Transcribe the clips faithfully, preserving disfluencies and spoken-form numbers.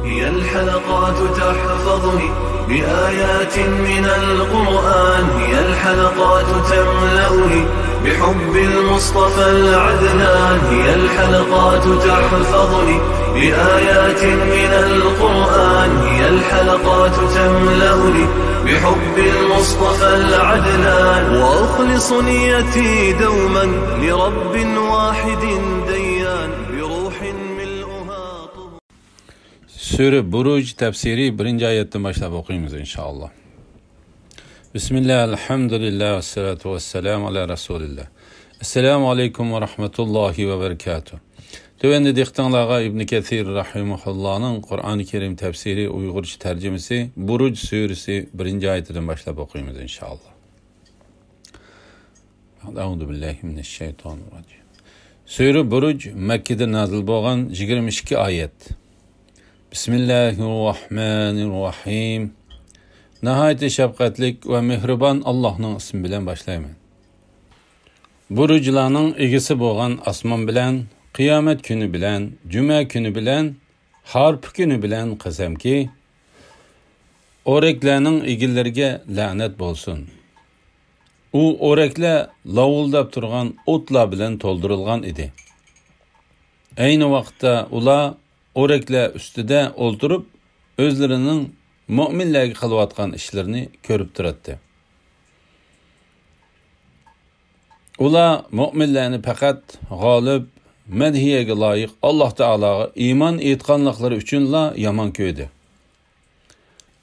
هي الحلقات تحفظني بآيات من القرآن، هي الحلقات تملأني بحب المصطفى العدنان، هي الحلقات تحفظني بآيات من القرآن، هي الحلقات تملأني بحب المصطفى العدنان، وأخلص نيتي دوما لرب واحد ديان، بروح ملؤها طهور. سۈرە بۇرۇج تەپسىرى بىرىنچى ئايەتتىن باشلاپ ئوقۇيمىز، ئىنشائاللا. بىسمىللا، ئەلھەمدۇلىللا، ۋەسسالاتۇ ۋەسسالامۇ ئەلا رەسۇلىللا. ئەسسالامۇ ئەلەيكۇم ۋە رەھمەتۇللاھى ۋە بەرىكاتۇھ. تۆۋەندە دىققىتىڭلارغا ئىبن كەسىر رەھىمەھۇللانىڭ قۇرئانى كەرىم تەپسىرى ئۇيغۇرچە تەرجىمىسى بۇرۇج سۈرىسى بىرىنچى ئايىتىدىن باشلاپ ئوقۇيمىز، ئىنشائاللا. ئەئۇزۇ بىللاھى مىنەششەيتانىررەجىم. سۈرە بۇرۇج مەككىدە نازىل بولغان يىگىرمە ئىككى ئايەت. بىسمىللاھىررەھمانىررەھىم. ناھايىتى شەپقەتلىك ۋە مېھرىبان ئاللاھنىڭ ئىسمى بىلەن باشلايمەن. بۇرۇجلارنىڭ ئىگىسى بولغان ئاسمان بىلەن، قىيامەت كۈنى بىلەن، جۈمە كۈنى بىلەن، ھارپا كۈنى بىلەن قەسەمكى، ئورەكلەرنىڭ ئىگىلىرىگە لەنەت بولسۇن. ئۇ ئورەكلەر لاۋۇلداپ تۇرغان ئوتلار بىلەن تولدۇرۇلغان ئىدى. ئەينى ۋاقىتتا ئۇلار ئورەكلەر ئۈستىدە ئولتۇرۇپ، ئۆزلىرىنىڭ مۆمىنلەرگە قىلىۋاتقان ئىشلىرىنى كۆرۈپ تۇراتتى. ئۇلار مۆمىنلەرنى پەقەت غالىب، مەدھىيەگە لايىق ئاللاھ تائالاغا ئىمان ئېيتقانلىقلىرى ئۈچۈنلا يامان كۆردى.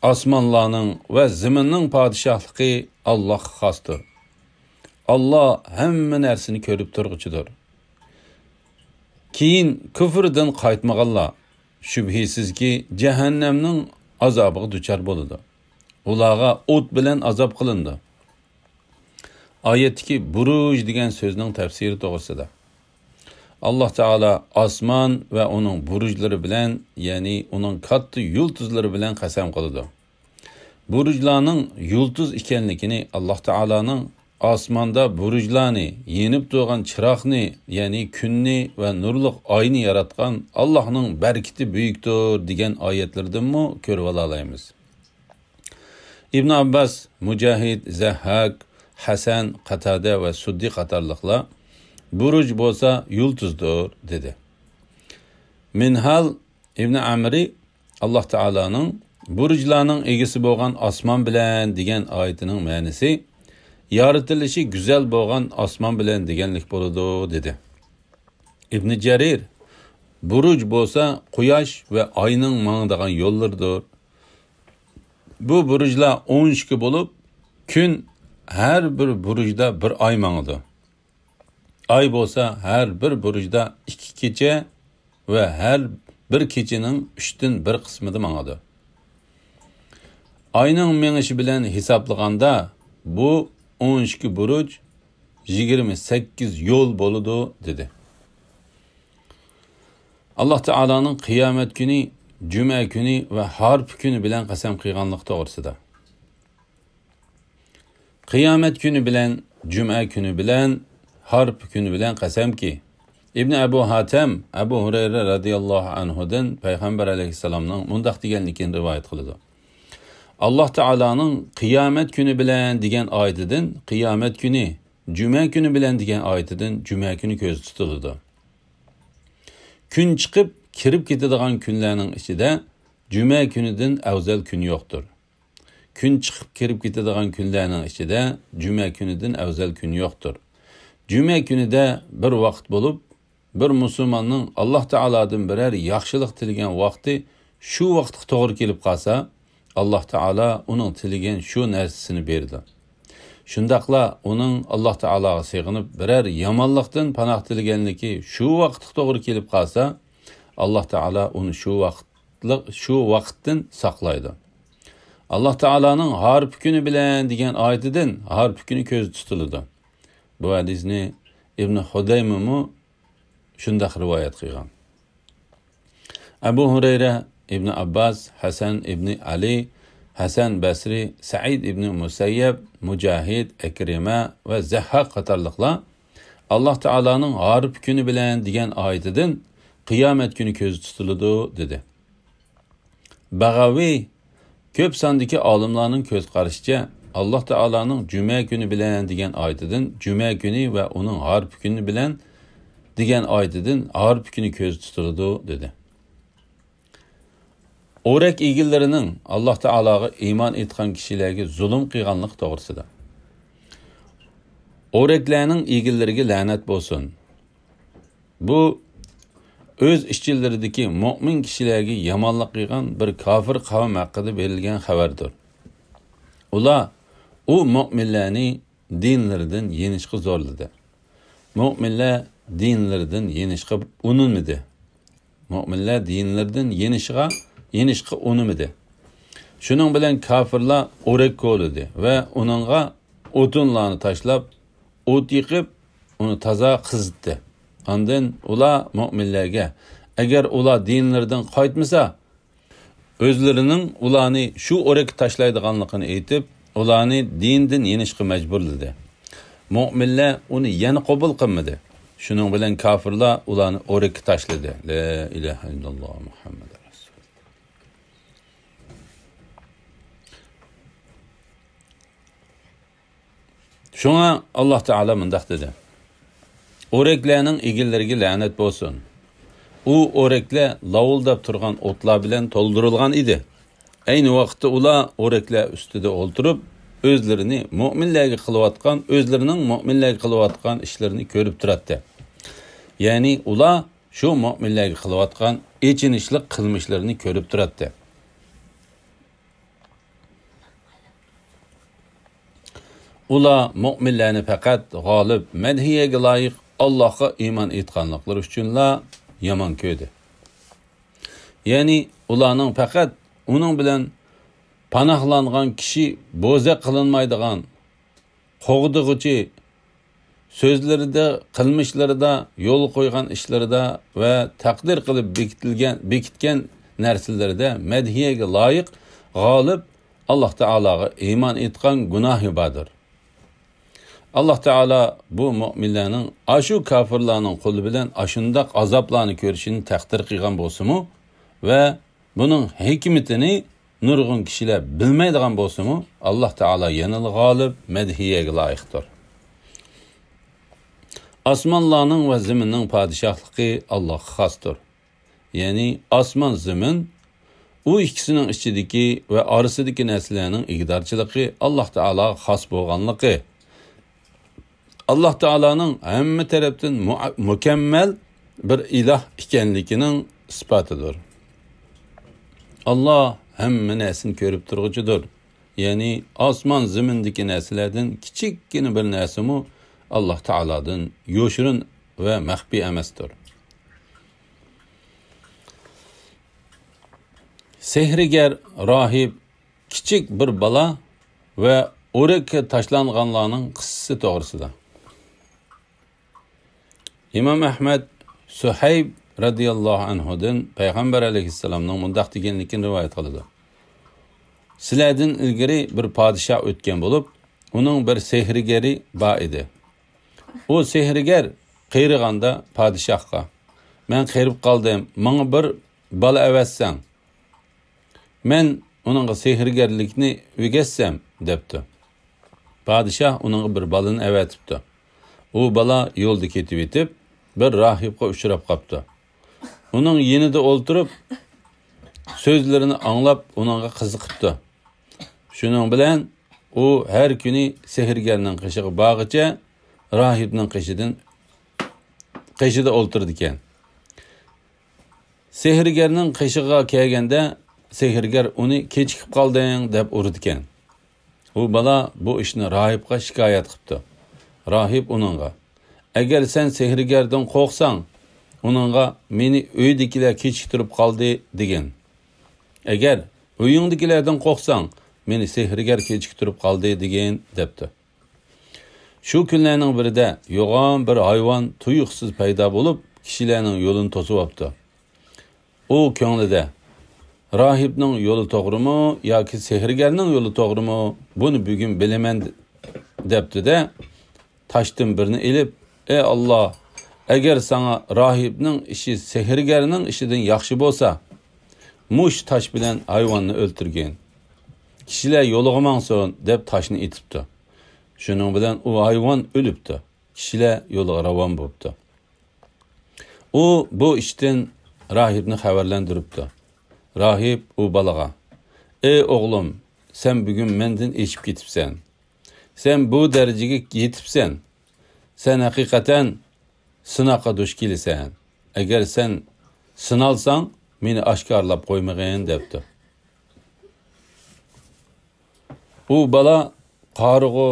ئاسمانلارنىڭ ۋە زېمىننىڭ پادىشاھلىقى ئاللاھقا خاستۇر. ئاللاھ ھەممە نەرسىنى كۆرۈپ تۇرغۇچىدۇر. كېيىن كۇفرىدىن قايتمىغانلار، شۈبھىسىزكى، جەھەننەمنىڭ ئازابىغا دۇچار بولىدۇ. ئۇلارغا ئوت بىلەن ئازاب قىلىنىدۇ. ئايەتتىكى بۇرۇج دېگەن سۆزنىڭ تەپسىرى توغرىسىدا. ئاللاھ تائالا ئاسمان ۋە ئۇنىڭ بۇرۇجلىرى بىلەن، يەنى ئۇنىڭ كاتتا يۇلتۇزلىرى بىلەن قەسەم قىلىدۇ. بۇرۇجلارنىڭ يۇلتۇز ئىكەنلىكىنى، ئاللاھ تائالانىڭ ئاسماندا بۇرۇجلارنى، يېنىپ تۇرغان چىراغنى، يەنى كۈننى ۋە نۇرلۇق ئاينى ياراتقان ئاللاھنىڭ بەرىكىتى بۈيۈكتۇر دېگەن ئايەتلىرىدىنمۇ كۆرۈۋالالايمىز. ئىبن ئابباس، مۇجاھىد، زەھھاك، ھەسەن، قاتادە ۋە سۇددى قاتارلىقلار، بۇرۇج بولسا يۇلتۇزدۇر، دېدى. مىنھال ئىبن ئەمرى، ئاللاھ تائالانىڭ بۇرۇجلارنىڭ ئىگىسى بولغان ئاسمان بىلەن دېگەن ئايىتىنىڭ مەنىسى، يارىتىلىشى گۈزەل بولغان ئاسمان بىلەن دېگەنلىك بولىدۇ، دېدى. ئىبن جەرىر، بۇرۇج بولسا قۇياش ۋە ئاينىڭ ماڭىدىغان يوللىرىدۇر. بۇ بۇرۇجلار ئون ئىككى بولۇپ، كۈن ھەر بىر بۇرۇجدا بىر ئاي ماڭىدۇ. ئاي بولسا ھەر بىر بۇرۇجدا ئىككى كېچە ۋە ھەر بىر كېچىنىڭ ئۈچتىن بىر قىسمىدا ماڭىدۇ. ئاينىڭ مېڭىشى بىلەن ھېسابلىغاندا، بۇ ئون ئىككى بۇرۇج يىگىرمە سەككىز يول بولىدۇ، دېدى. ئاللاھ تائالانىڭ قىيامەت كۈنى، جۈمە كۈنى ۋە ھارپا كۈنى بىلەن قەسەم قىلغانلىقى توغرىسىدا. قىيامەت كۈنى بىلەن، جۈمە كۈنى بىلەن، ھارپا كۈنى بىلەن قەسەمكى، ئىبن ئەبۇ ھاتەم ئەبۇ ھۇرەيرە رەزىياللاھۇ ئەنھۇدىن پەيغەمبەر ئەلەيھىسسالامنىڭ مۇنداق دېگەنلىكىنى رىۋايەت قىلىدۇ. ئاللاھ تائالانىڭ قىيامەت كۈنى بىلەن دېگەن ئايىتىدىن قىيامەت كۈنى، جۈمە كۈنى بىلەن دېگەن ئايىتىدىن جۈمە كۈنى كۆزدە تۇتۇلىدۇ. كۈن چىقىپ كىرىپ كېتىدىغان كۈنلەرنىڭ ئىچىدە جۈمە كۈنىدىن ئەۋزەل كۈن يوقتۇر. كۈن چىقىپ كىرىپ كېتىدىغان كۈنلەرنىڭ ئىچىدە جۈمە كۈنىدىن ئەۋزەل كۈن يوقتۇر. جۈمە كۈنىدە بىر ۋاقىت بولۇپ، بىر مۇسۇلماننىڭ ئاللاھ تائالادىن بىرەر ياخشىلىق تىلىگەن ۋاقتى شۇ ۋاقىتقا توغرا كېلىپ قالسا، ئاللاھ تائالا ئۇنىڭ تىلىگەن شۇ نەرسىسىنى بېرىدۇ. شۇنداقلا ئۇنىڭ ئاللاھ تائالاغا سېغىنىپ بىرەر يامانلىقتىن پاناھ تىلىگەنلىكى شۇ ۋاقىتقا توغرا كېلىپ قالسا، ئاللاھ تائالا ئۇنى شۇ ۋاقىت شۇ ۋاقىتتىن ساقلايدۇ. ئاللاھ تائالانىڭ ھارپا كۈنى بىلەن دېگەن ئايىتىدىن ھارپا كۈنى كۆزدە تۇتۇلىدۇ. بۇ ھەدىسنى ئىبن خۇدەيمىمۇ شۇنداق رىۋايەت قىلغان. ئەبۇ ھۇرەيرە، ئىبن ئابباس، ھەسەن ئىبن ئەلى، ھەسەن بەسرى، سەئىد ئىبن مۇسەييەب، مۇجاھىد، ئەكرىمە ۋە زەھھاك قاتارلىقلار ئاللاھ تائالانىڭ ھارپا كۈنى بىلەن دېگەن ئايىتىدىن قىيامەت كۈنى كۆزدە تۇتۇلىدۇ، دېدى. بەغەۋى كۆپ ساندىكى ئالىملارنىڭ كۆز قارىشىچە، ئاللاھ تائالانىڭ جۈمە كۈنى بىلەن دېگەن ئايىتىدىن جۈمە كۈنى ۋە ئۇنىڭ ھارپا كۈنى بىلەن دېگەن ئايىتىدىن ھارپا كۈنى كۆزدە تۇتۇلىدۇ، دېدى. ئورەك ئىگىلىرىنىڭ ئاللاھ تائالاغا ئىمان ئېيتقان كىشىلەرگە زۇلۇم قىلغانلىقى توغرىسىدا. ئورەكلەرنىڭ ئىگىلىرىگە لەنەت بولسۇن. بۇ ئۆز ئىچلىرىدىكى مۆمىن كىشىلەرگە يامانلىق قىلغان بىر كاپىر قەۋم ھەققىدە بېرىلگەن خەۋەردۇر. ئۇلار ئۇ مۆمىنلەرنى دىنلىرىدىن يېنىشقا زورلىدى. مۆمىنلەر دىنلىرىدىن يېنىشقا ئۇنىمىدى. مۆمىنلەر دىنلىرىدىن يېنىشىغا، يېنىشقا ئۇنىمىدى. شۇنىڭ بىلەن كاپىرلار ئورەك كولىدى ۋە ئۇنىڭغا ئوتۇنلارنى تاشلاپ، ئوت يېقىپ، ئۇنى تازا قىزىتتى. ئاندىن ئۇلار مۆمىنلەرگە، ئەگەر ئۇلار دىنلىرىدىن قايتمىسا، ئۆزلىرىنىڭ ئۇلارنى شۇ ئورەككە تاشلايدىغانلىقىنى ئېيتىپ، ئۇلارنى دىندىن يېنىشقا مەجبۇرلىدى. مۆمىنلەر ئۇنى يەنە قوبۇل قىلمىدى. شۇنىڭ بىلەن كاپىرلار ئۇلارنى ئورەككە تاشلىدى. لا ئىلاھە ئىللاللاھ مۇھەممەد رەسۇل. شۇڭا ئاللاھ تائالا مۇنداق دېدى: ئورەكلەرنىڭ ئىگىلىرىگە لەنەت بولسۇن. ئۇ ئورەكلەر لاۋۇلداپ تۇرغان ئوتلار بىلەن تولدۇرۇلغان ئىدى. ئەينى ۋاقىتتا ئۇلار ئورەكلەر ئۈستىدە ئولتۇرۇپ، ئۆزلىرىنى مۆمىنلەرگە قىلىۋاتقان، ئۆزلىرىنىڭ مۆمىنلەرگە قىلىۋاتقان ئىشلىرىنى كۆرۈپ تۇراتتى. يەنى ئۇلار شۇ مۆمىنلەرگە قىلىۋاتقان ئېچىنىشلىق قىلمىشلىرىنى كۆرۈپ تۇراتتى. ئۇلار مۆمىنلەرنى پەقەت غالىب، مەدھىيەگە لايىق، ئاللاھقا ئىمان ئېيتقانلىقلىرى ئۈچۈنلا يامان كۆردى. يەنى ئۇلارنىڭ پەقەت ئۇنىڭ بىلەن پاناھلانغان كىشى بوزەك قىلىنمايدىغان، قوغدىغۇچى، سۆزلىرىدە، قىلمىشلىرىدا، يولغا قويغان ئىشلىرىدا ۋە تەقدىر قىلىپ بېكىتىلگەن، بېكىتكەن نەرسىلىرىدە مەدھىيەگە لايىق، غالىب، ئاللاھ تائالاغا ئىمان ئېيتقان گۇناھى باردۇر. ئاللاھ تائالا بۇ مۆمىنلەرنىڭ ئاشۇ كاپىرلارنىڭ قولى بىلەن ئاشۇنداق ئازابلارنى كۆرۈشىنى تەقدىر قىلغان بولسىمۇ ۋە بۇنىڭ ھېكمىتىنى نۇرغۇن كىشىلەر بىلمەيدىغان بولسىمۇ، ئاللاھ تائالا يەنىلا غالىب، مەدھىيەگە لايىقتۇر. ئاسمانلارنىڭ ۋە زېمىننىڭ پادىشاھلىقى ئاللاھقا خاستۇر. يەنى ئاسمان، زېمىن، ئۇ ئىككىسىنىڭ ئىچىدىكى ۋە ئارىسىدىكى نەرسىلەرنىڭ ئىگىدارچىلىقى ئاللاھ تائالاغا خاس بولغانلىقى، ئاللاھ تائالانىڭ ھەممە تەرەپتىن مۇ-، مۇكەممەل بىر ئىلاھ ئىكەنلىكىنىڭ ئىسپاتىدۇر. ئاللاھ ھەممە نەرسىنى كۆرۈپ تۇرغۇچىدۇر. يەنى ئاسمان، زېمىندىكى نەرسىلەردىن كىچىككىنە بىر نەرسىمۇ ئاللاھ تائالادىن يوشۇرۇن ۋە مەخپىي ئەمەستۇر. سېھىرگەر، راھىب، كىچىك بىر بالا ۋە ئورەككە تاشلانغانلارنىڭ قىسسىسى توغرىسىدا. ئىمام ئەھمەد سۇھەيب رەزىياللاھۇ ئەنھۇدىن پەيغەمبەر ئەلەيھىسسالامنىڭ مۇنداق دېگەنلىكىنى رىۋايەت قىلىدۇ: سىلەردىن ئىلگىرى بىر پادىشاھ ئۆتكەن بولۇپ، ئۇنىڭ بىر سېھىرگەرى بار ئىدى. ئۇ سېھىرگەر قېرىغاندا پادىشاھقا، مەن قېرىپ قالدىم، ماڭا بىر بالا ئەۋەتسەڭ، مەن ئۇنىڭغا سېھىرگەرلىكنى ئۆگەتسەم، دەپتۇ. پادىشاھ ئۇنىڭغا بىر بالىنى ئەۋەتىپتۇ. ئۇ بالا يولدا كېتىۋېتىپ، بىر راھىبقا ئۇچراپ قاپتۇ. ئۇنىڭ يېنىدا ئولتۇرۇپ، سۆزلىرىنى ئاڭلاپ، ئۇنىڭغا قىزىقىپتۇ. شۇنىڭ بىلەن ئۇ ھەر كۈنى سېھىرگەرنىڭ قېشىغا بارغىچە راھىبنىڭ قېشىدىن، قېشىدا ئولتۇرىدىكەن. سېھىرگەرنىڭ قېشىغا كەلگەندە، سېھىرگەر ئۇنى كېچىكىپ قالدىڭ دەپ ئۇرىدىكەن. ئۇ بالا بۇ ئىشنى راھىبقا شىكايەت قىپتۇ. راھىب ئۇنىڭغا، ئەگەر سەن سېھىرگەردىن قورقساڭ، ئۇنىڭغا مېنى ئۆيدىكىلەر كېچىكتۈرۈپ قالدى دېگىن. ئەگەر ئۆيۈڭدىكىلەردىن قورقساڭ، مېنى سېھىرگەر كېچىكتۈرۈپ قالدى دېگىن، دەپتۇ. شۇ كۈنلەرنىڭ بىرىدە يوغان بىر ھايۋان تۇيۇقسىز پەيدا بولۇپ، كىشىلەرنىڭ يولىنى توسۇۋاپتۇ. ئۇ كۆڭلىدە، راھىبنىڭ يولى توغرىمۇ ياكى سېھىرگەرنىڭ يولى توغرىمۇ، بۇنى بۈگۈن بىلىمەن، دەپتۇ-دە، تاشتىن بىرنى ئېلىپ، ئەي ئاللا، ئەگەر ساڭا راھىبنىڭ ئىشى سېھىرگەرنىڭ ئىشىدىن ياخشى بولسا، مۇشۇ تاش بىلەن ھايۋاننى ئۆلتۈرگىن. كىشىلەر يولىغا ماڭسۇن دەپ تاشنى ئېتىپتۇ. شۇنىڭ بىلەن ئۇ ھايۋان ئۆلۈپتۇ. كىشىلەر يولىغا راۋان بوپتۇ. ئۇ بۇ ئىشتىن راھىبنى خەۋەرلەندۈرۈپتۇ. راھىب ئۇ بالىغا، ئەي ئوغلۇم، سەن بۈگۈن مەندىن ئېشىپ كېتىپسەن. سەن بۇ دەرىجىگە يېتىپسەن. سەن ھەقىقەتەن سىناققا دۇچ كېلىسەن. ئەگەر سەن سىنالساڭ، مېنى ئاشكارىلاپ قويمىغىن، دەپتۇ. ئۇ بالا قارىغۇ،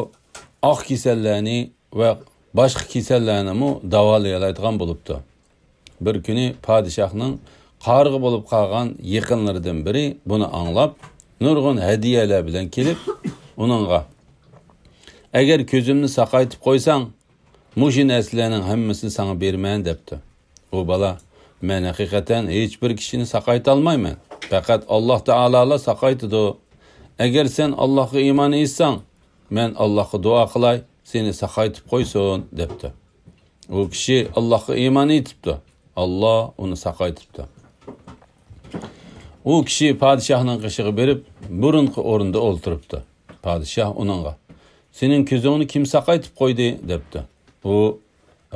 ئاق كېسەللەرنى ۋە باشقا كېسەللەرنىمۇ داۋالايالايدىغان بولۇپتۇ. بىر كۈنى پادىشاھنىڭ قارىغۇ بولۇپ قالغان يېقىنلىرىدىن بىرى بۇنى ئاڭلاپ، نۇرغۇن ھەدىيەلەر بىلەن كېلىپ، ئۇنىڭغا، ئەگەر كۆزۈمنى ساقايتىپ قويساڭ، مۇشۇ نەرسىلەرنىڭ ھەممىسىنى ساڭا بېرىمەن، دەپتۇ. ئۇ بالا، مەن ھەقىقەتەن ھېچبىر كىشىنى ساقايتالمايمەن. پەقەت ئاللاھ تائالالا ساقايتىدۇ. ئەگەر سەن ئاللاھقا ئىمان ئېيتساڭ، مەن ئاللاھقا دۇئا قىلاي، سېنى ساقايتىپ قويسۇن، دەپتۇ. ئۇ كىشى ئاللاھقا ئىمان ئېيتىپتۇ. ئاللاھ ئۇنى ساقايتىپتۇ. ئۇ كىشى پادىشاھنىڭ قېشىغا بېرىپ، بۇرۇنقى ئورنىدا ئولتۇرۇپتۇ. پادىشاھ ئۇنىڭغا، سېنىڭ كۆزۈڭنى كىم ساقايتىپ قويدى؟ دەپتۇ. ئۇ،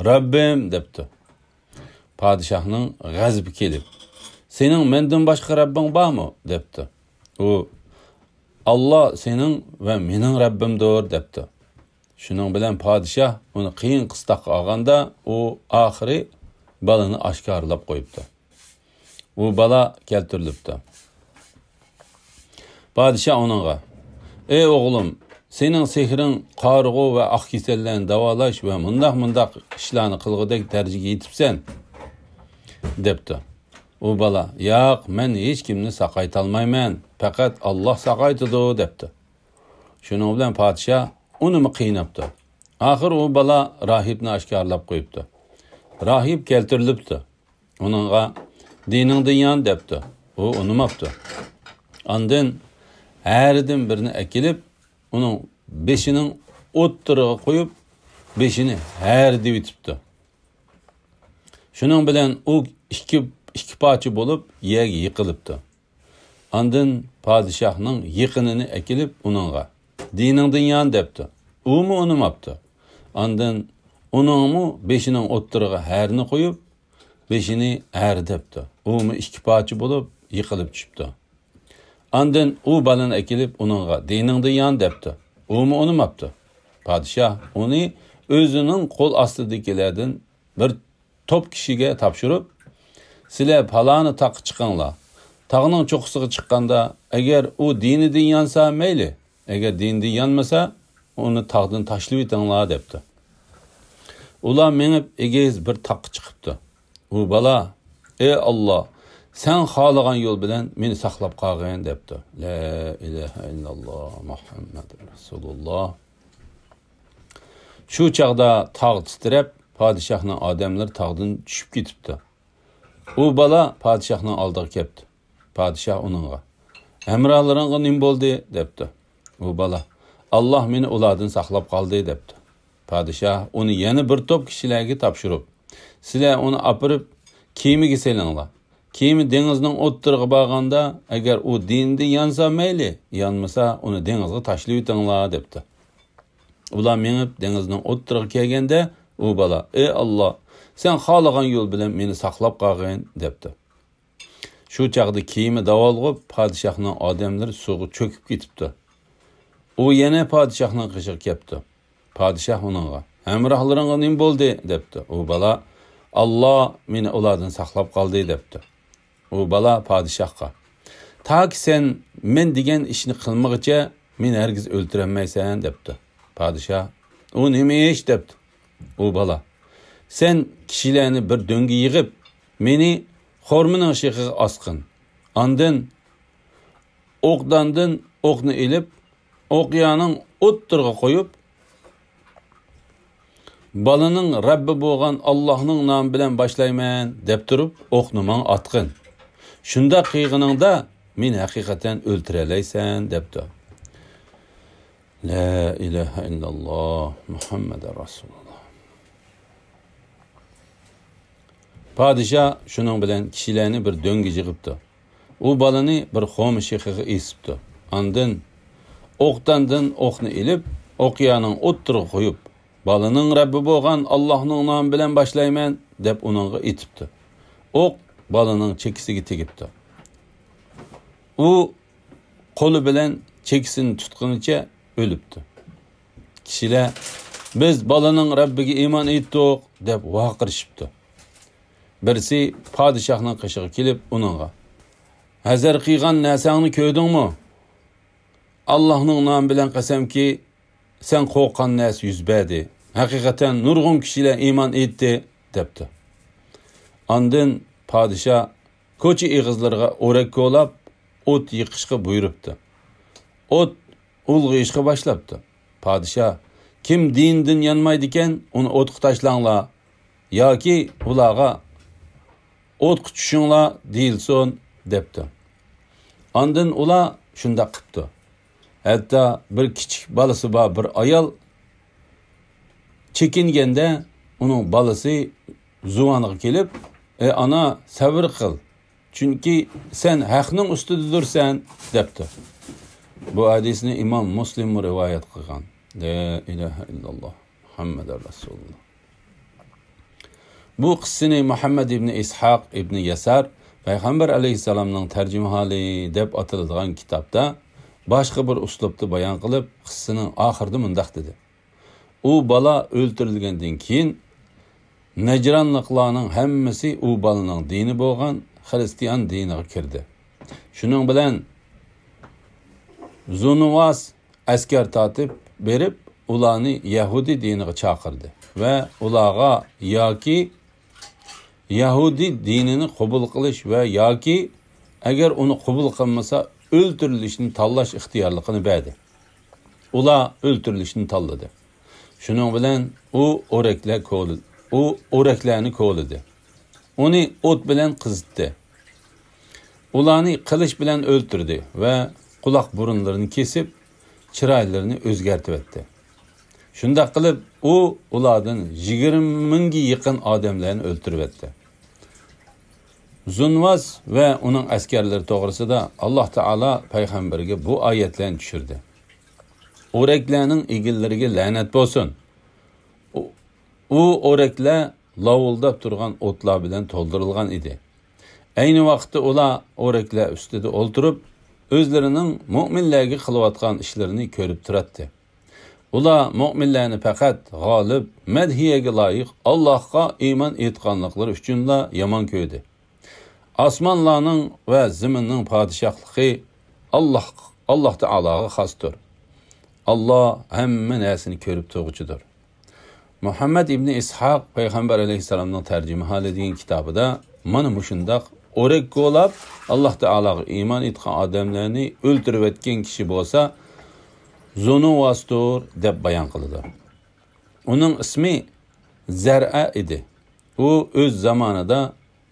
رەببىم، دەپتۇ. پادىشاھنىڭ غەزىپى كېلىپ، سېنىڭ مەندىن باشقا رەببىڭ بارمۇ؟ دەپتۇ. ئۇ، ئاللاھ سېنىڭ ۋە مېنىڭ رەببىمدۇر، دەپتۇ. شۇنىڭ بىلەن پادىشاھ ئۇنى قىيىن قىستاققا ئالغاندا، ئۇ ئاخىرى بالىنى ئاشكارىلاپ قويۇپتۇ. ئۇ بالا كەلتۈرۈلۈپتۇ. پادىشاھ ئۇنىڭغا، ئەي ئوغلۇم، سېنىڭ سېھرىڭ قارىغۇ ۋە ئاق كېسەللەرنى داۋالاش ۋە مۇنداق-مۇنداق ئىشلارنى قىلغۇدەك دەرىجىگە يېتىپسەن، دەپتۇ. ئۇ بالا، ياق، مەن ھېچكىمنى ساقايتالمايمەن، پەقەت ئاللاھ ساقايتىدۇ، دەپتۇ. شۇنىڭ بىلەن پادىشاھ ئۇنىمۇ قىيناپتۇ. ئاخىر ئۇ بالا راھىبنى ئاشكارىلاپ قويۇپتۇ. راھىب كەلتۈرۈلۈپتۇ. ئۇنىڭغا، دىنىڭدىن يان، دەپتۇ. ئۇ ئۇنىماپتۇ. ئاندىن ھەرىدىن بىرنى ئەكېلىپ، ئۇنىڭ بېشىنىڭ ئوتتۇرىغا قويۇپ، بېشىنى ھەرىدىۋېتىپتۇ. شۇنىڭ بىلەن ئۇ ئىككى، ئىككى پارچە بولۇپ يەرگە يىقىلىپتۇ. ئاندىن پادىشاھنىڭ يېقىنىنى ئەكېلىپ ئۇنىڭغا، دىنىڭدىن يان، دەپتۇ. ئۇمۇ ئۇنىماپتۇ. ئاندىن ئۇنىڭمۇ بېشىنىڭ ئوتتۇرىغا ھەرنى قويۇپ، بېشىنى ھەر دەپتۇ. ئۇمۇ ئىككى پارچە بولۇپ يىقىلىپ چۈشۈپتۇ. ئاندىن ئۇ بالىنى ئەكېلىپ ئۇنىڭغا، دىنىڭدىن يان، دەپتۇ. ئۇمۇ ئۇنىماپتۇ. پادىشاھ ئۇنى ئۆزىنىڭ قول ئاستىدىكىلەردىن بىر توپ كىشىگە تاپشۇرۇپ، سىلەر پالانى تاغقا چىقىڭلار. تاغنىڭ چوققىسىغا چىققاندا، ئەگەر ئۇ دىنىدىن يانسا مەيلى، ئەگەر دىنىدىن يانمىسا، ئۇنى تاغدىن تاشلىۋېتىڭلار، دەپتۇ. ئۇلار مېڭىپ ئېگىز بىر تاغقا چىقىپتۇ. ئۇ بالا، ئەي ئاللاھ، سەن خالىغان يول بىلەن مېنى ساقلاپ قالغىن، دەپتۇ. لا ئىلاھە ئىللاللاھ، مۇھەممەد رەسۇلۇللاھ. شۇ چاغدا تاغ تىترەپ، پادىشاھنىڭ ئادەملىرى تاغدىن چۈشۈپ كېتىپتۇ. ئۇ بالا پادىشاھنىڭ ئالدىغا كەپتۇ. پادىشاھ ئۇنىڭغا، ھەمراھلىرىڭغا نېمە بولدى؟ دەپتۇ. ئۇ بالا، ئاللاھ مېنى ئۇلاردىن ساقلاپ قالدى، دەپتۇ. پادىشاھ ئۇنى يەنە بىر توپ كىشىلەرگە تاپشۇرۇپ، سىلەر ئۇنى ئاپىرىپ كېمىگە سېلىڭلار. كېمە دېڭىزنىڭ ئوتتۇرىغا بارغاندا، ئەگەر ئۇ دىنىدىن يانسا مەيلى، يانمىسا ئۇنى دېڭىزغا تاشلىۋېتىڭلار، دەپتۇ. ئۇلار مېڭىپ دېڭىزنىڭ ئوتتۇرىغا كەلگەندە، ئۇ بالا، ئەي ئاللاھ، سەن خالىغان يول بىلەن مېنى ساقلاپ قالغىن، دەپتۇ. شۇ چاغدا كېمە داۋالغۇپ، پادىشاھنىڭ ئادەملىرى سۇغا چۆكۈپ كېتىپتۇ. ئۇ يەنە پادىشاھنىڭ قېشىغا كەپتۇ. پادىشاھ ئۇنىڭغا، ھەمراھلىرىڭغا نېمە بولدى؟ دەپتۇ. ئۇ بالا، ئاللاھ مېنى ئۇلاردىن ساقلاپ قالدى، دەپتۇ. ئۇ بالا پادىشاھقا، تاكى سەن مەن دېگەن ئىشنى قىلمىغىچە، مېنى ھەرگىز ئۆلتۈرەلمەيسەن، دەپتۇ. پادىشاھ، ئۇ نېمە ئىش؟ دەپتۇ. ئۇ بالا، سەن كىشىلەرنى بىر دۆڭگە يىغىپ، مېنى خورمىنىڭ شېخىغا ئاسقىن. ئاندىن ئوقداندىن ئوقنى ئېلىپ، ئوقيانىڭ ئوتتۇرىغا قويۇپ، بالىنىڭ رەببى بولغان ئاللاھنىڭ نامى بىلەن باشلايمەن، دەپ تۇرۇپ، ئوقنى ماڭا ئاتقىن. شۇنداق قىلغىنىڭدا، مېنى ھەقىقەتەن ئۆلتۈرەلەيسەن، دەپتۇ. لا ئىلاھە ئىللاللاھ، مۇھەممەدۇر رەسۇلۇللاھ. پادىشاھ شۇنىڭ بىلەن كىشىلەرنى بىر دۆڭگە يىغىپتۇ. ئۇ بالىنى بىر خورما شېخىغا ئېسىپتۇ. ئاندىن ئوقداندىن ئوقنى ئېلىپ، ئوقيانىڭ ئوتتۇرىغا قويۇپ، «بالىنىڭ رەببى بولغان ئاللاھنىڭ نامى بىلەن باشلايمەن» دەپ ئۇنىڭغا ئېتىپتۇ. ئوق بالىنىڭ چېكىسىگە تېگىپتۇ. ئۇ قولى بىلەن چېكىسىنى تۇتقىنىچە ئۆلۈپتۇ. كىشىلەر «بىز بالىنىڭ رەببىگە ئىمان ئېيتتۇق» دەپ ۋارقىرىشىپتۇ. بىرسى پادىشاھنىڭ قېشىغا كېلىپ ئۇنىڭغا: «ھەزەر قىلغان نەرسەڭنى كۆردۈڭمۇ؟ ئاللاھنىڭ نامى بىلەن قەسەمكى، سەن قورققان نەرسە يۈز بەردى. ھەقىقەتەن نۇرغۇن كىشىلەر ئىمان ئېيتتى» دەپتۇ. ئاندىن پادىشاھ كوچا ئېغىزلىرىغا ئورەك كولاپ، ئوت يېقىشقا بۇيرۇپتۇ. ئوت ئۇلغىيىشقا باشلاپتۇ. پادىشاھ: «كىم دىنىدىن يانمايدىكەن، ئۇنى ئوتقا تاشلاڭلار ياكى ئۇلارغا ئوتقا چۈشۈڭلار دېيىلسۇن» دەپتۇ. ئاندىن ئۇلار شۇنداق قىپتۇ. ھەتتا بىر كىچىك بالىسى بار بىر ئايال چېكىنگەندە، ئۇنىڭ بالىسى زۇۋانىغا كېلىپ: «ئەي ئانا، سەۋر قىل، چۈنكى سەن ھەقنىڭ ئۈستىدىدۇرسەن» دەپتۇ. بۇ ھەدىسنى ئىمام مۇسلىممۇ رىۋايەت قىلغان. لا ئىلاھە ئىللاللاھ، مۇھەممەدۇر رەسۇلۇللاھ. بۇ قىسسىنى مۇھەممەد ئىبنى ئىسھاق ئىبنى يەسار پەيغەمبەر ئەلەيھىسسالامنىڭ تەرجىمىھالى دەپ ئاتىلىدىغان كىتابتا باشقا بىر ئۇسلۇبتا بايان قىلىپ، قىسسىنىڭ ئاخىرىدا مۇنداق دېدى: «ئۇ بالا ئۆلتۈرۈلگەندىن كېيىن، نەجرانلىقلارنىڭ ھەممىسى ئۇ بالىنىڭ دىنى بولغان خىرىستىيان دىنىغا كىردى. شۇنىڭ بىلەن زۇنۇۋاس ئەسكەر تارتىپ بېرىپ، ئۇلارنى يەھۇدىي دىنىغا چاقىردى ۋە ئۇلارغا ياكى يەھۇدىي دىنىنى قوبۇل قىلىش ۋە ياكى، ئەگەر ئۇنى قوبۇل قىلمىسا، ئۆلتۈرۈلۈشنى تاللاش ئىختىيارلىقىنى بەردى. ئۇلار ئۆلتۈرۈلۈشنى تاللىدى. شۇنىڭ بىلەن ئۇ ئورەكلەر كولى-، ئۇ ئورەكلەرنى كولىدى. ئۇنى ئوت بىلەن قىزىتتى. ئۇلارنى قىلىچ بىلەن ئۆلتۈردى ۋە قۇلاق بۇرۇنلىرىنى كېسىپ، چىرايلىرىنى ئۆزگەرتىۋەتتى. شۇنداق قىلىپ، ئۇ ئۇلاردىن يىگىرمە مىڭگە يېقىن ئادەملەرنى ئۆلتۈرۈۋەتتى. زۇنۋاس ۋە ئۇنىڭ ئەسكەرلىرى توغرىسىدا ئاللاھ تائالا پەيغەمبەرگە بۇ ئايەتلەرنى چۈشۈردى: «ئورەكلەرنىڭ ئىگىلىرىگە لەنەت بولسۇن! ئۇ، ئۇ ئورەكلەر لاۋۇلداپ تۇرغان ئوتلار بىلەن تولدۇرۇلغان ئىدى. ئەينى ۋاقىتتا ئۇلار ئورەكلەر ئۈستىدە ئولتۇرۇپ، ئۆزلىرىنىڭ مۆمىنلەرگە قىلىۋاتقان ئىشلىرىنى كۆرۈپ تۇراتتى. ئۇلار مۆمىنلەرنى پەقەت غالىب، مەدھىيەگە لايىق ئاللاھقا ئىمان ئېيتقانلىقلىرى ئۈچۈنلا يامان كۆردى. ئاسمانلارنىڭ ۋە زېمىننىڭ پادىشاھلىقى ئاللاھ، ئاللاھ تائالاغا خاستۇر. ئاللاھ ھەممە نەرسىنى كۆرۈپ تۇرغۇچىدۇر.» مۇھەممەد ئىبنى ئىسھاق پەيغەمبەر ئەلەيھىسسالامنىڭ تەرجىمىھالى دېگەن كىتابىدا مانا مۇشۇنداق ئورەك كولاپ، ئاللاھ تائالاغا ئىمان ئېيتقان ئادەملەرنى ئۆلتۈرۈۋەتكەن كىشى بولسا، زۇنۇۋاستۇر دەپ بايان قىلىدۇ. ئۇنىڭ ئىسمى زەرئە ئىدى. ئۇ ئۆز زامانىدا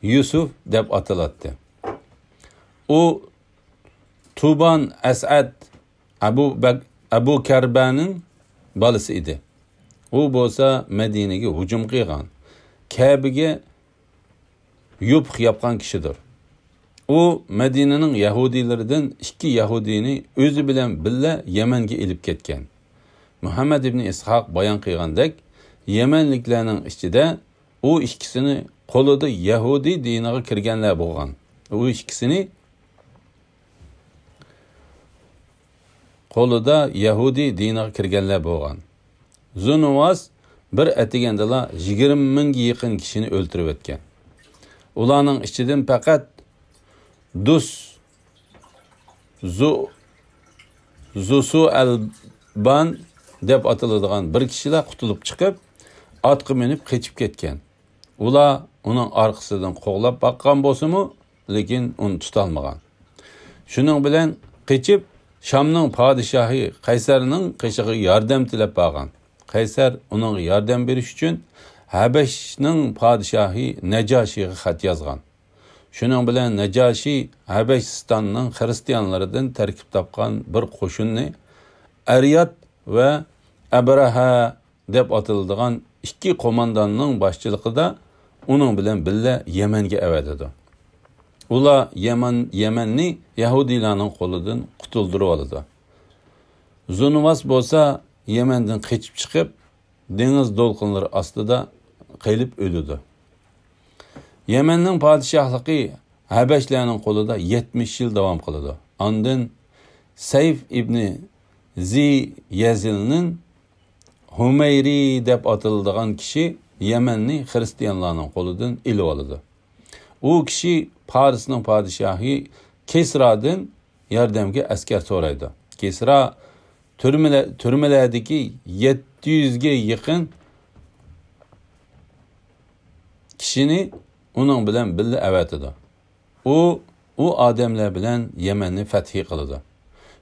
يۈسۈف دەپ ئاتىلاتتى. ئۇ تۇبان ئەسئەد ئەبۇ بەك-، ئەبۇ كەربەنىڭ بالىسى ئىدى. ئۇ بولسا مەدىنىگە ھۇجۇم قىلغان، كەبىگە يوپۇق ياپقان كىشىدۇر. ئۇ مەدىنىنىڭ يەھۇدىيلىرىدىن ئىككى يەھۇدىينى ئۆزى بىلەن بىللە يەمەنگە ئېلىپ كەتكەن. مۇھەممەد ئىبنى ئىسھاق بايان قىلغاندەك، يەمەنلىكلەرنىڭ ئىچىدە ئۇ ئىككىسىنى قولىدا يەھۇدىي دىنىغا كىرگەنلەر بولغان. ئۇ ئىككىسىنى قولىدا يەھۇدىي دىنىغا كىرگەنلەر بولغان. زۇنۇۋاس بىر ئەتىگەندىلا يىگىرمە مىڭگە يېقىن كىشىنى ئۆلتۈرۈۋەتكەن. ئۇلارنىڭ ئىچىدىن پەقەت دۇس زۇ-، زۇسۇ ئەلبان دەپ ئاتىلىدىغان بىر كىشىلا قۇتۇلۇپ چىقىپ، ئاتقا مىنىپ قېچىپ كەتكەن. ئۇلار ئۇنىڭ ئارقىسىدىن قوغلاپ باققان بولسىمۇ، لېكىن ئۇنى تۇتالمىغان. شۇنىڭ بىلەن قېچىپ، شامنىڭ پادىشاھى قەيسەرنىڭ قېشىغا ياردەم تىلەپ بارغان. قەيسەر ئۇنىڭغا ياردەم بېرىش ئۈچۈن ھەبەشنىڭ پادىشاھى نەجاشىغا خەت يازغان. شۇنىڭ بىلەن نەجاشى ھەبەشىستاننىڭ خىرىستىيانلىرىدىن تەركىب تاپقان بىر قوشۇننى ئەريات ۋە ئەبرەھە دەپ ئاتىلىدىغان ئىككى قومانداننىڭ باشچىلىقىدا ئۇنىڭ بىلەن بىللە يەمەنگە ئەۋەتىدۇ. ئۇلار يەمەن، يەمەننى يەھۇدىيلارنىڭ قولىدىن قۇتۇلدۇرۇۋالىدۇ. زۇنۇۋاس بولسا يەمەندىن قېچىپ چىقىپ، دېڭىز دولقۇنلىرى ئاستىدا قېلىپ ئۆلىدۇ. يەمەننىڭ پادىشاھلىقى ھەبەشلەرنىڭ قولىدا يەتمىش يىل داۋام قىلىدۇ. ئاندىن سەيف ئىبنى زى يەزىلنىن ھۇمەيرى دەپ ئاتىلىدىغان كىشى يەمەننى خىرىستىيانلارنىڭ قولىدىن ئېلىۋالىدۇ. ئۇ كىشى پارسنىڭ پادىشاھى كىسرادىن ياردەمگە ئەسكەر سورايدۇ. كىسرا تۈرمىلە-، تۈرمىلەردىكى يەتتە يۈزگە يېقىن كىشىنى ئۇنىڭ بىلەن بىللە ئەۋەتىدۇ. ئۇ، ئۇ ئادەملەر بىلەن يەمەننى فەتھى قىلىدۇ.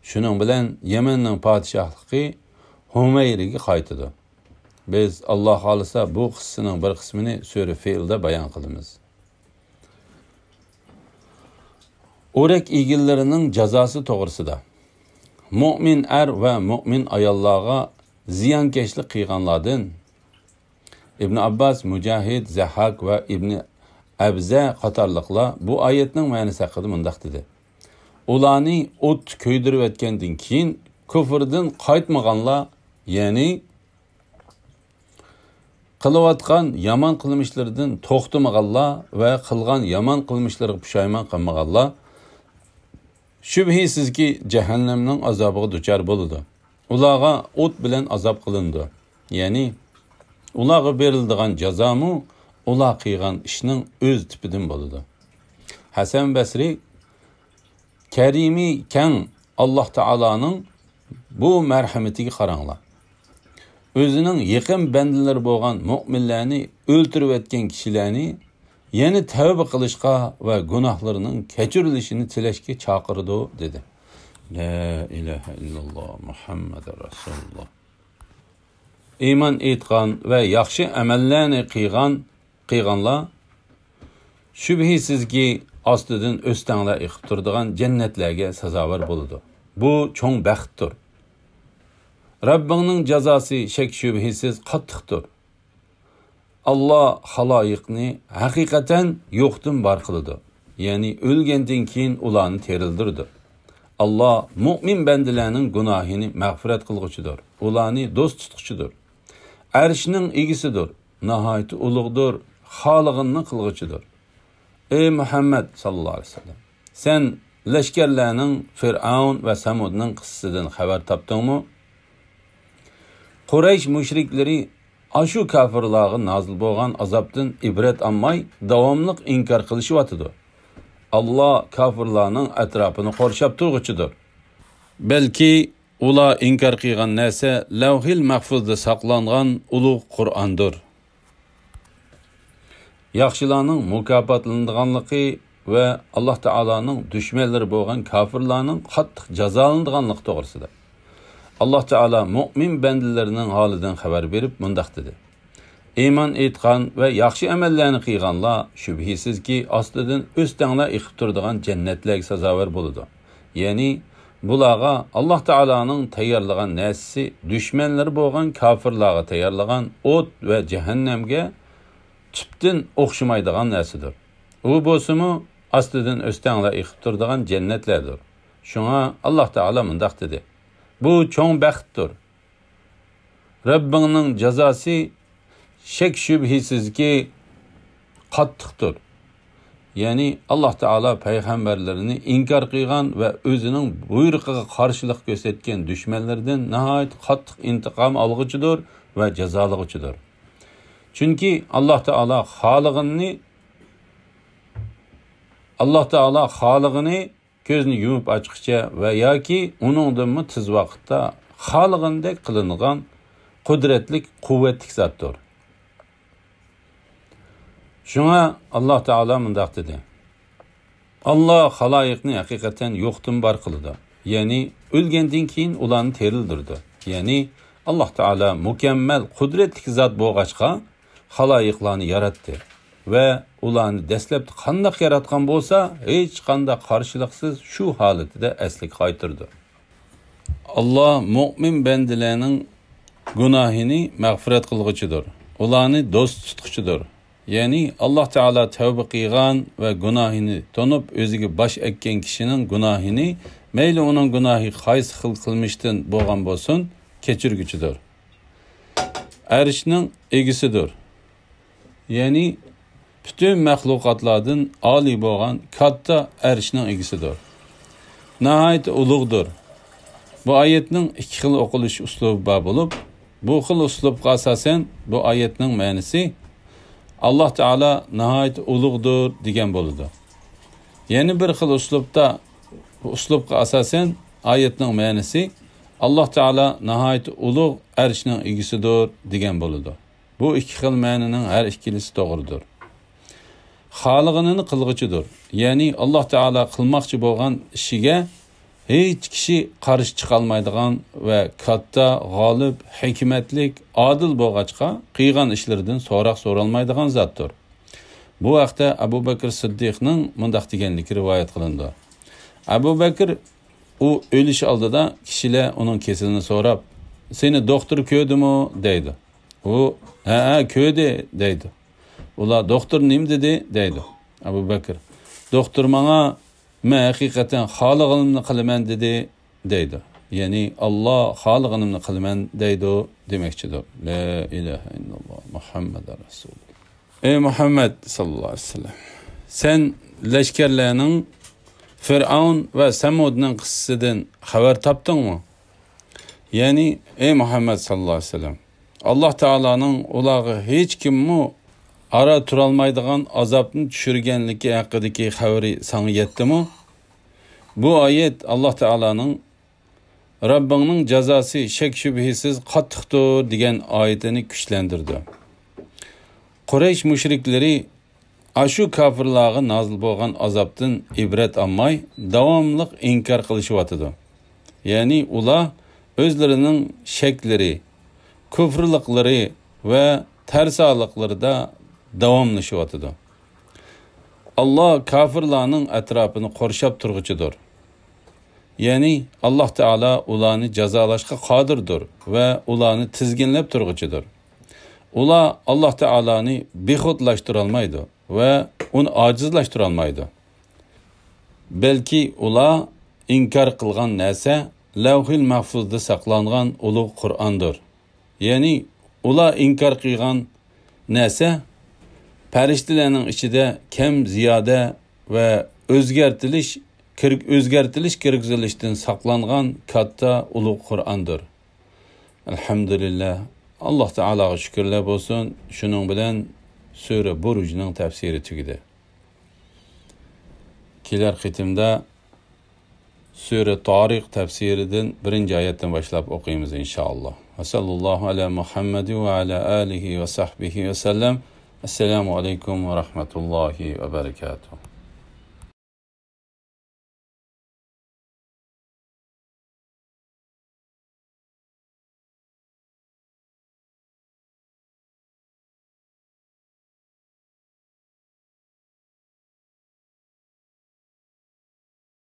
شۇنىڭ بىلەن يەمەننىڭ پادىشاھلىقى ھۇمەيرىگە قايتىدۇ. بىز، ئاللا خالىسا، بۇ قىسسىنىڭ بىر قىسمىنى سۈرە فىلدا بايان قىلىمىز. ئورەك ئېگىنلىرىنىڭ جازاسى توغرىسىدا. مۆمىن ئەر ۋە مۆمىن ئاياللارغا زىيانكەشلىك قىلغانلاردىن ئىبن ئابباس، مۇجاھىد، زەھھاك ۋە ئىبن ئەبزە قاتارلىقلار بۇ ئايەتنىڭ مەنىسى ھەققىدە مۇنداق دېدى: ئۇلارنى ئوتتا كۆيدۈرۈۋەتكەندىن كېيىن، كۇفرىدىن قايتمىغانلار، يەنى قىلىۋاتقان يامان قىلمىشلىرىدىن توختىمىغانلار ۋە قىلغان يامان قىلمىشلىرىغا پۇشايمان قىلمىغانلار، شۈبھىسىزكى، جەھەننەمنىڭ ئازابىغا دۇچار بولىدۇ. ئۇلارغا ئوت بىلەن ئازاب قىلىنىدۇ. يەنى، ئۇلارغا بېرىلىدىغان جازامۇ ئۇلار قىلغان ئىشنىڭ ئۆز تىپىدىن بولىدۇ. ھەسەن بەسرى: كەرىمى كەڭ ئاللا تائالانىڭ بۇ مەرھەمىتىگە قاراڭلار. ئۆزىنىڭ يېقىن بەندىلىرى بولغان مۆمىنلەرنى ئۆلتۈرۈۋەتكەن كىشىلەرنى يەنە تەۋبە قىلىشقا ۋە گۇناھلىرىنىڭ كەچۈرۈلۈشىنى تىلەشكە چاقىرىدۇ، دېدى. لا ئىلاھە ئىللاللا، مۇھەممەدۇر رەسۇلۇللا. ئىمان ئېيتقان ۋە ياخشى ئەمەللەرنى قىلغان، قىلغانلار، شۈبھىسىزكى، ئاستىدىن ئۆستەڭلەر ئېقىپ تۇرىدىغان جەننەتلەرگە سازاۋەر بولىدۇ. بۇ چوڭ بەختتۇر. رەببىڭنىڭ جازاسى شەك-شۈبھىسىز قاتتىقتۇر. ئاللا خالايىقنى ھەقىقەتەن يوقتىن بار قىلىدۇ، يەنى ئۆلگەندىن كېيىن ئۇلارنى تىرىلدۈرىدۇ. ئاللا مۆمىن بەندىلەرنىڭ گۇناھىنى مەغپىرەت قىلغۇچىدۇر، ئۇلارنى دوست تۇتقۇچىدۇر. ئەرشنىڭ ئىگىسىدۇر، ناھايىتى ئۇلۇغدۇر، خالىغىنىنى قىلغۇچىدۇر. ئەي مۇھەممەد ساللاللاھۇ ئەلەيھى ۋەسەللەم، سەن لەشكەرلەرنىڭ فىرئەۋن ۋە سەمۇدنىڭ قىسسىسىدىن خەۋەر تاپتىڭمۇ؟ قۇرەيش مۇشرىكلىرى ئاشۇ كاپىرلارغا نازىل بولغان ئازابتىن ئىبرەت ئالماي، داۋاملىق ئىنكار قىلىشىۋاتىدۇ. ئاللا كاپىرلارنىڭ ئەتراپىنى قورشاپ تۇرغۇچىدۇر. بەلكى ئۇلار ئىنكار قىلغان نەرسە لەۋھىل مەھفۇزدا ساقلانغان ئۇلۇغ قۇرئاندۇر. ياخشىلارنىڭ مۇكاپاتلىنىدىغانلىقى ۋە ئاللا تائالانىڭ دۈشمەنلىرى بولغان كاپىرلارنىڭ قاتتىق جازالىنىدىغانلىقى توغرىسىدا. ئاللا تائالا مۆمىن بەندىلىرىنىڭ ھالىدىن خەۋەر بېرىپ مۇنداق دېدى: ئىمان ئېيتقان ۋە ياخشى ئەمەللەرنى قىلغانلار، شۈبھىسىزكى، ئاستىدىن ئۆستەڭلەر ئېقىپ تۇرىدىغان جەننەتلەرگە سازاۋەر بولىدۇ. يەنى، بۇلارغا ئاللا تائالانىڭ تەييارلىغان نەرسىسى دۈشمەنلىرى بولغان كاپىرلارغا تەييارلىغان ئوت ۋە جەھەننەمگە تۈپتىن ئوخشىمايدىغان نەرسىدۇر. ئۇ بولسىمۇ، ئاستىدىن ئۆستەڭلەر ئېقىپ تۇرىدىغان جەننەتلەردۇر. شۇڭا ئاللا تائالا مۇنداق دېدى: بۇ چوڭ بەختتۇر. رەببىڭنىڭ جازاسى شەك-شۈبھىسىزكى قاتتىقتۇر. يەنى، ئاللا تائالا پەيغەمبەرلىرىنى ئىنكار قىلغان ۋە ئۆزىنىڭ بۇيرۇقىغا قارشىلىق كۆرسەتكەن دۈشمەنلىرىدىن ناھايىتى قاتتىق ئىنتىقام ئالغۇچىدۇر ۋە جازالىغۇچىدۇر. چۈنكى ئاللا تائالا خالىغىنىنى، ئاللا تائالا خالىغىنى كۆزنى يۇمۇپ ئاچقىچە ۋە ياكى ئۇنىڭدىنمۇ تېز ۋاقىتتا خالىغىنىدەك قىلىنغان قۇدرەتلىك، قۇۋۋەتلىك زاتتۇر. شۇڭا ئاللا تائالا مۇنداق دېدى: ئاللا خالايىقنى ھەقىقەتەن يوقتىن بار قىلىدۇ، يەنى ئۆلگەندىن كېيىن ئۇلارنى تىرىلدۈرىدۇ. يەنى ئاللا تائالا مۇكەممەل قۇدرەتلىك زات بولغاچقا، خالايىقلارنى ياراتتى ۋە ئۇلارنى دەسلەپتە قانداق ياراتقان بولسا، ھېچقانداق قارشىلىقسىز شۇ ھالىتىدە ئەسلىگە قايتۇرىدۇ. ئاللا مۆمىن بەندىلەرنىڭ گۇناھىنى مەغپىرەت قىلغۇچىدۇر، ئۇلارنى دوست تۇتقۇچىدۇر. يەنى ئاللاھ تائالا تەۋبە قىلغان ۋە گۇناھىنى تونۇپ، ئۆزىگە باش ئەگكەن كىشىنىڭ گۇناھىنى، مەيلى ئۇنىڭ گۇناھى قايسى خىل قىلمىشتىن بولغان بولسۇن، كەچۈرگۈچىدۇر. ئەرشنىڭ ئىگىسىدۇر. يەنى پۈتۈن مەخلۇقاتلاردىن ئالىي بولغان كاتتا ئەرشنىڭ ئىگىسىدۇر. ناھايىتى ئۇلۇغدۇر. بۇ ئايەتنىڭ ئىككى خىل ئوقۇلۇش ئۇسلۇبى بار بولۇپ، بۇ خىل ئۇسلۇبقا ئاساسەن بۇ ئايەتنىڭ مەنىسى ئاللاھ تائالا ناھايىتى ئۇلۇغدۇر دېگەن بولىدۇ. يەنە بىر خىل ئۇسلۇبتا، بۇ ئۇسلۇبقا ئاساسەن ئايەتنىڭ مەنىسى ئاللاھ تائالا ناھايىتى ئۇلۇغ ئەرشنىڭ ئىگىسىدۇر دېگەن بولىدۇ. بۇ ئىككى خىل مەنىنىڭ ھەر ئىككىلىسى توغرىدۇر. خالىغىنىنى قىلغۇچىدۇر. يەنى ئاللاھ تائالا قىلماقچى بولغان ئىشىگە ھېچ كىشى قارشى چىقالمايدىغان ۋە كاتتا، غالىب، ھېكمەتلىك، ئادىل بولغاچقا، قىلغان ئىشلىرىدىن سوراق سورالمايدىغان زاتتۇر. بۇ ھەقتە ئەبۇ بەكىر سىددىقنىڭ مۇنداق دېگەنلىكى رىۋايەت قىلىنىدۇ. ئەبۇ بەكىر ئۇ ئۆلۈش ئالدىدا كىشىلەر ئۇنىڭ كېسىلىنى سوراپ، «سېنى دوختۇر كۆردىمۇ؟» دەيدۇ. ئۇ، «ھەئە، كۆردى» دەيدۇ. ئۇلار، «دوختۇر نېمە دېدى؟» دەيدۇ. ئەبۇ بەكىر، «دوختۇر ماڭا، مەن ھەقىقەتەن خالىغىنىمنى قىلىمەن دېدى» دەيدۇ. يەنى، «ئاللاھ خالىغىنىمنى قىلىمەن» دەيدۇ دېمەكچىدۇر. لا ئىلاھە ئىللاللاھ، مۇھەممەدۇر رەسۇلۇللاھ. ئەي مۇھەممەد ساللاللاھۇ ئەلەيھى ۋەسەللەم، سەن لەشكەرلەرنىڭ فىرئەۋن ۋە سەمۇدنىڭ قىسسىسىدىن خەۋەر تاپتىڭمۇ؟ يەنى، ئەي مۇھەممەد ساللاللاھۇ ئەلەيھى ۋەسەللەم، ئاللاھ تائالانىڭ ئۇلارغا ھېچكىممۇ ئارا تۇرالمايدىغان ئازابنى چۈشۈرگەنلىكى ھەققىدىكى خەۋىرى ساڭا يەتتىمۇ؟ بۇ ئايەت ئاللاھ تائالانىڭ «رەببىڭنىڭ جازاسى شەك-شۈبھىسىز قاتتىقتۇر» دېگەن ئايىتىنى كۈچلەندۈردى. قۇرەيش مۇشرىكلىرى ئاشۇ كاپىرلارغا نازىل بولغان ئازابتىن ئىبرەت ئالماي، داۋاملىق ئىنكار قىلىشىۋاتىدۇ. يەنى ئۇلار ئۆزلىرىنىڭ شەكلىرى، كۇفرلۇقلىرى ۋە تەرسالىقلىرىدا داۋاملىشىۋاتىدۇ. ئاللاھ كاپىرلارنىڭ ئەتراپىنى قورشاپ تۇرغۇچىدۇر. يەنى ئاللاھ تائالا ئۇلارنى جازالاشقا قادىردۇر ۋە ئۇلارنى تىزگىنلەپ تۇرغۇچىدۇر. ئۇلار ئاللاھ تائالانى بىخۇدلاشتۇرالمايدۇ ۋە ئۇنى ئاجىزلاشتۇرالمايدۇ. بەلكى ئۇلار ئىنكار قىلغان نەرسە لەۋھىل مەھفۇزدا ساقلانغان ئۇلۇغ قۇرئاندۇر. يەنى ئۇلار ئىنكار قىلغان نەرسە پەرىشتىلەرنىڭ ئىچىدە كەم زىيادە ۋە ئۆزگەرتىلىش، كىر-، ئۆزگەرتىلىش كىرگۈزۈلۈشتىن ساقلانغان كاتتا ئۇلۇغ قۇرئاندۇر. ئەلھەمدۇلىللاھ. ئاللاھ تائالاغا شۈكۈرلەر بولسۇن. شۇنىڭ بىلەن سۈرە بۇرۇجنىڭ تەپسىرى تۈگىدى. كېلەر قېتىمدا سۈرە تارىق تەپسىرىدىن بىرىنچى ئايەتتىن باشلاپ ئوقۇيمىز، ئىنشائاللاھ. ۋە ساللاللاھۇ ئەلا مۇھەممەدى ۋە ئەلا ئالىھى ۋە سەھبىھى ۋە سەللەم. ئەسسالامۇ ئەلەيكۇم ۋە رەھمەتۇللاھى ۋە بەرەكاتۇھ.